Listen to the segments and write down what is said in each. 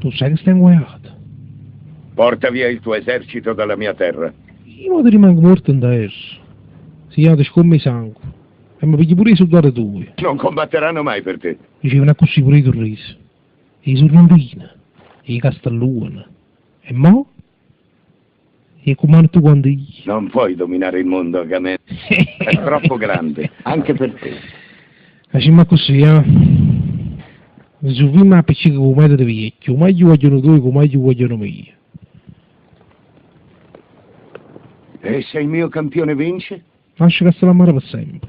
Tu sai che stai inguaiato. Porta via il tuo esercito dalla mia terra. Io mo te rimango muorto 'n terra. Si io te scommo 'e sangue. E me piglio pure 'e soldate tuoi. Non combatteranno mai per te. Dicevano accussì pure 'e Turrese, 'e Surrentine, 'e Castelluone. E mo? E cummanno tu quanto io. Non puoi dominare il mondo, Agamennone. È troppo grande, anche per te. Facimmo accussì, ja. Risulvimmo 'a appicceca cu 'o metodo viecchio, 'o meglio guaglione tuoio cu 'o meglio guaglione mio. E se il mio campione vince? Lascia Castellammare pe sempe.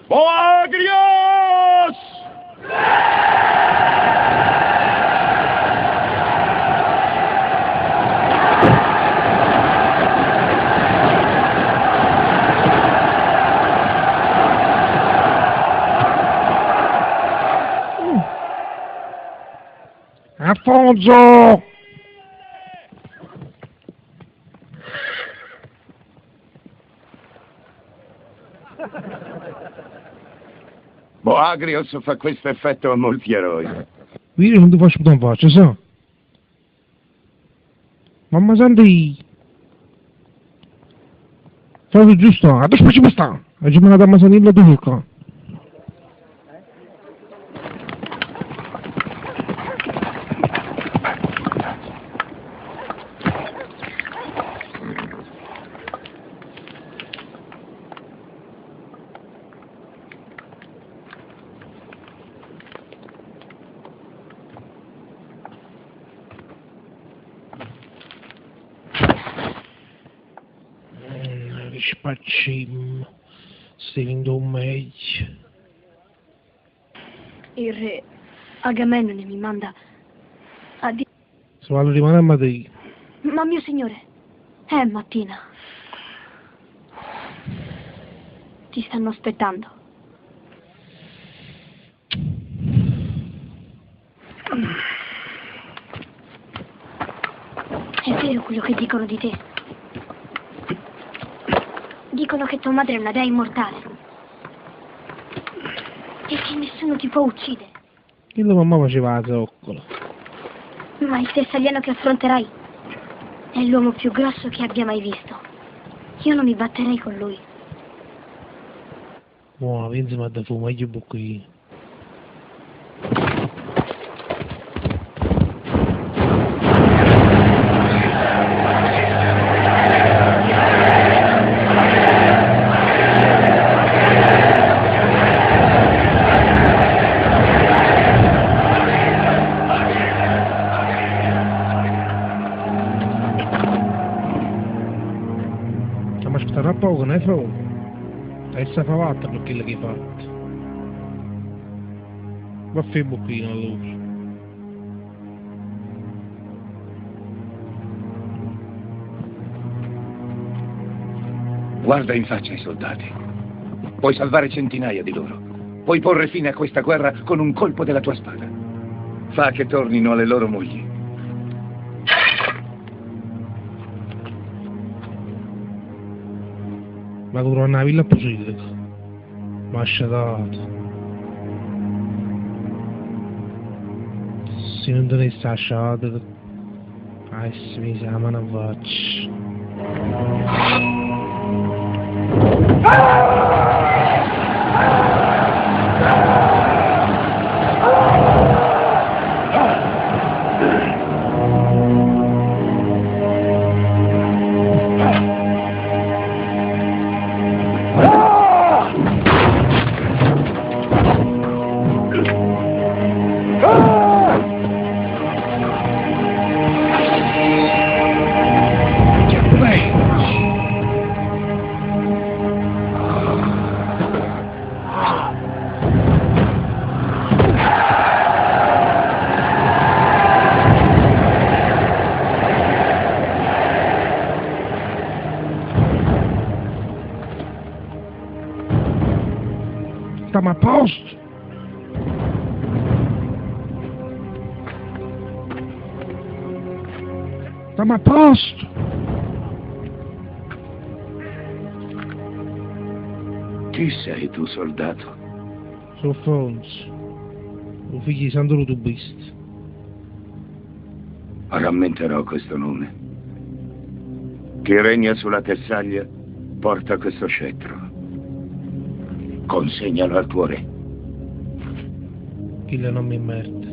Boagrios! Alfonso! Boagrios fa questo effetto a molti eroi. Viri nun te faccio putà 'nfaccia, sa? Mamma santa i. Fai giusto, adesso facciamo sta. Aggio mandato a Masaniello a cercà. Che spaccimmo. Stevo 'int' 'o meglio. Il re Agamennone mi manda a dire... Se vale rimane a Madrid. Ma mio signore, è mattina. Ti stanno aspettando. È vero quello che dicono di te. Dicono che tua madre è una dea immortale. E che nessuno ti può uccidere. Chillo mammà faceva 'a zoccola. Ma il tessaliano che affronterai è l'uomo più grosso che abbia mai visto. Io non mi batterei con lui. Mo 'a pienzo m'adda fa 'o meglio bucchino. Amma aspettà n'poco, neh Fro? T'avess' fa vattere pe chello che 'e fatto. Va a fa 'e bucchine allora. Guarda in faccia i soldati. Puoi salvare centinaia di loro. Puoi porre fine a questa guerra con un colpo della tua spada. Fa che tornino alle loro mogli. Vaco truvanno 'a villa a Pusilleco. M'ha scetato. Si nun tenesse 'a sciateca, avesse miso 'a mano 'nfaccia. Stammo a posto! Stammo a posto! Chi sei tu, soldato? So' Alfonso, 'o figlio 'e Santoro tubista. Rammenterò questo nome. Chi regna sulla Tessaglia porta questo scettro. Consegnalo al tuo re. Chillo è n'ommo 'e merda.